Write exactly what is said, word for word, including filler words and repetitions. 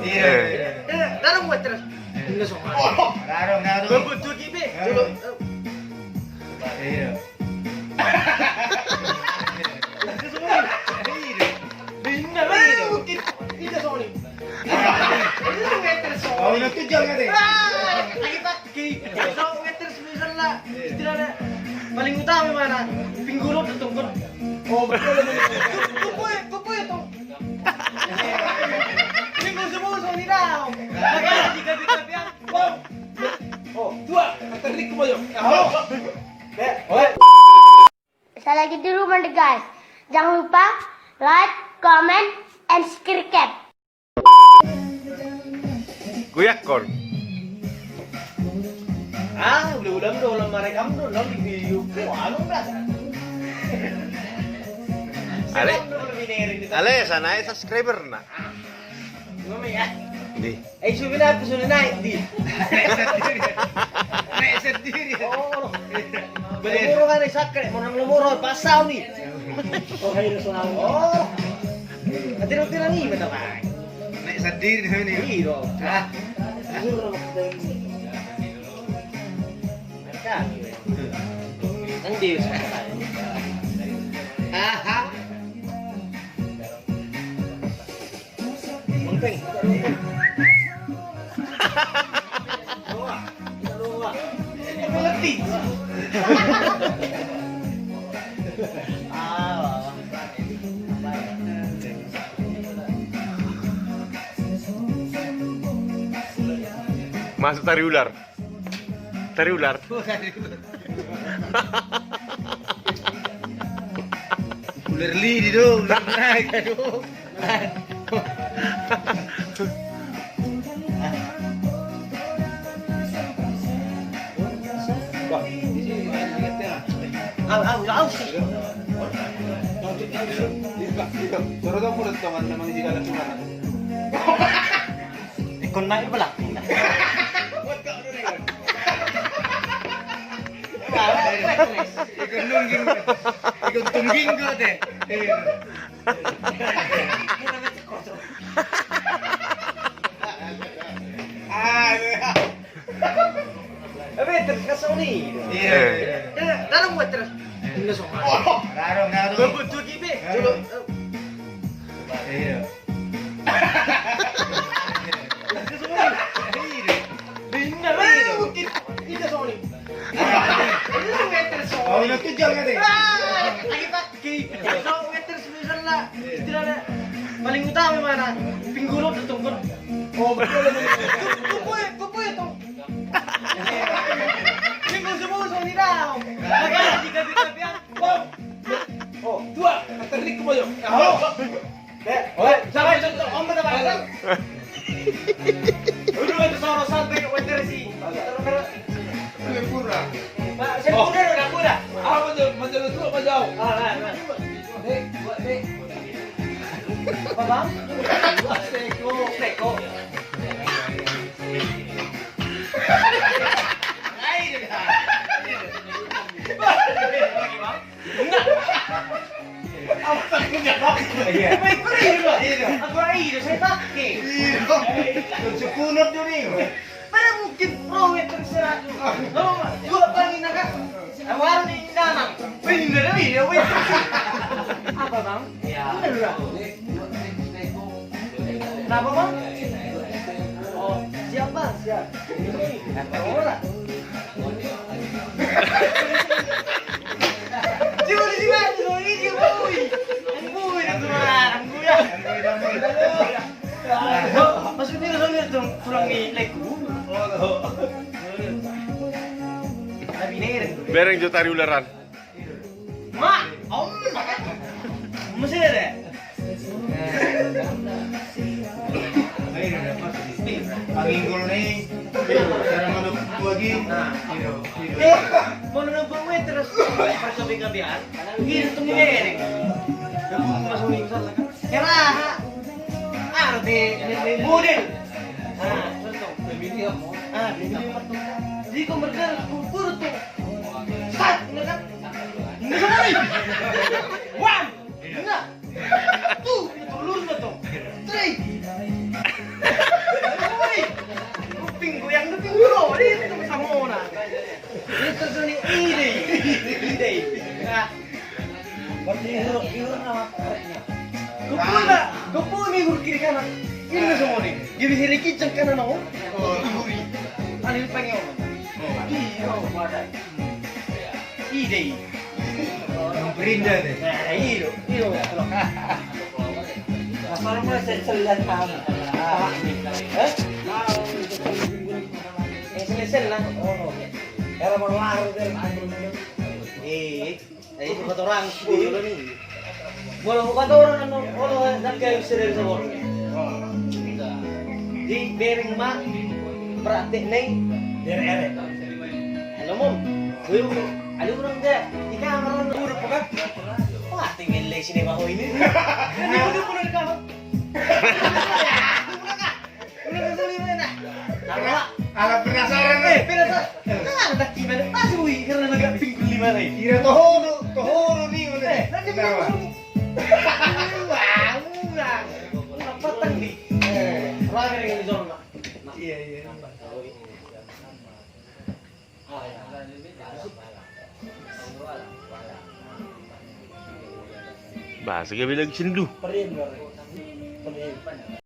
Iya, iya. Eh, dalam water. Enggak soal. Dalam, dalam. Bambu tuh kipe. Coba. Iya. Benar, benar. Mungkin kita soal ini. Ini water soal. Oh, itu jangan deh. Ah, lagi pakai. So, water misalnya, istilahnya paling utama mana? Pinggul do tong. Oh, betul, betul. Kupu, kupu itu. Pinggul semua, so, di dalam. Makanya tiga, tiga, tiga. Oh, dua. Antar Rick kembali. Oh. Saya lagi di rumah nih, guys. Jangan lupa like, comment, and subscribe. Guyakkon. Ah, udah-udah do, udah marekam do, udah di video. Wah, anu, udah. Ale. Ale, sana aja subscriber na. Ngomong ya. Di. Eh, sudah naik, sudah naik, di. Naik sendiri. Naik sendiri. Oh. Beli murah kan, sakre, mau nang murah, pasau nih. Oh, hai, udah selalu. Oh. Nanti, nanti, nanti, bentar, Bang. Naik sendiri, nih. Iya, dong. Ah. Aha. Mungkin. Masuk tari ular. Tari ular. Ular lidi do, ular naik, aduh. Au, au, au, sih. Suruh dong, mulut dong, teman di dalam sana. Ikon naik belakang. Ikon nungging. Ikon tungging gue deh. Ah, iya. Tapi terus kasih ni. Iya. Eh. Eh, dalam buat terus. Ini soal. Dalam, dalam. Bambu tuh kipe. Coba. Iya. Bener, bener. Mungkin kita soal ini. Ini water soal. Oh, ini tuh jangan deh. Ah, lagi pakai. So, water misalnya, istilahnya paling utama mana? Pinggul do tong. Oh, betul, betul. Kupu, kupu itu. Pinggul semua, so, di dalam. Makanya tiga, tiga, tiga. Oh, dua. Antar Rick kembali. Oh. Oe, siapa itu? Om, betul, betul. Udah, itu sama santai, water sih. Sempurna. Pak, sempurna, udah, udah. Apa tuh? Macam itu apa jauh? Ah, nah, nah. Nih, buat nih. Apa, Bang? Teko, teko. Lain. Bang. Enggak. Apa takutnya, Bang? Iya. Apa itu, Bang? Iya. Apa itu? Saya pakai. Iya. Sekunut dulu. Mana mungkin pro yang terserah. Dua kali naga. Awal nih, Bang. Bener, iya, weh. Apa, Bang? Iya. Bener, Bang. Kenapa, Bang? Oh, siap, Bang, siap. Ora. Cuma di sini aja, Bang, ini dia, Bang. Bang, Bang, itu, Bang, Bang, ya. Maksudnya, soalnya tuh, tulang di leku. Tapi ini, bereng jo tari ularan. Ma, om, masih ada. Panginggul ni, cara manuk lagi. Eh, mau nonton gue terus, pas sampai ke biar, gitu tuh, ini. Kira, ah, di, di, di, model. Ah, contoh. Ah, di, di, di, di, di, di, di, Sat, bener kan? Bener kan? One, bener. Two, itu lurus betul. Three. Ini semua nih. Jadi hiri kijang kanan aku. Oh, ihuri. Alin pengen. Iya, pada. Ide. Berinda deh. Nah, iyo, iyo. Apa nama saya celah kamu? Hah? Eh, selesai lah. Oh, era mau lari deh. Eh. Eh, itu kata orang, sepuluh ni. Molo kata orang, anu, olo, nak kayak bisa dari sabor. Di bereng ma, praktek neng. Bereng, bereng. Halo, Mom. Ayo, ayo, orang dia. Di kamar, orang udah pekat. Wah, tinggal di sini, Bang, ini. Ini udah, udah di kamar. Udah, udah, udah, udah. Ala penasaran, eh, penasaran. Nah, tak gimana? Masih wih, karena agak pinggul di mana ini? Iya, tohoro, tohoro nih, udah. Eh, nanti kita masuk nih. Wah, murah. Murah petang nih. Eh, rame dengan di sana. Iya, iya. Bah, segabi lagi sendu.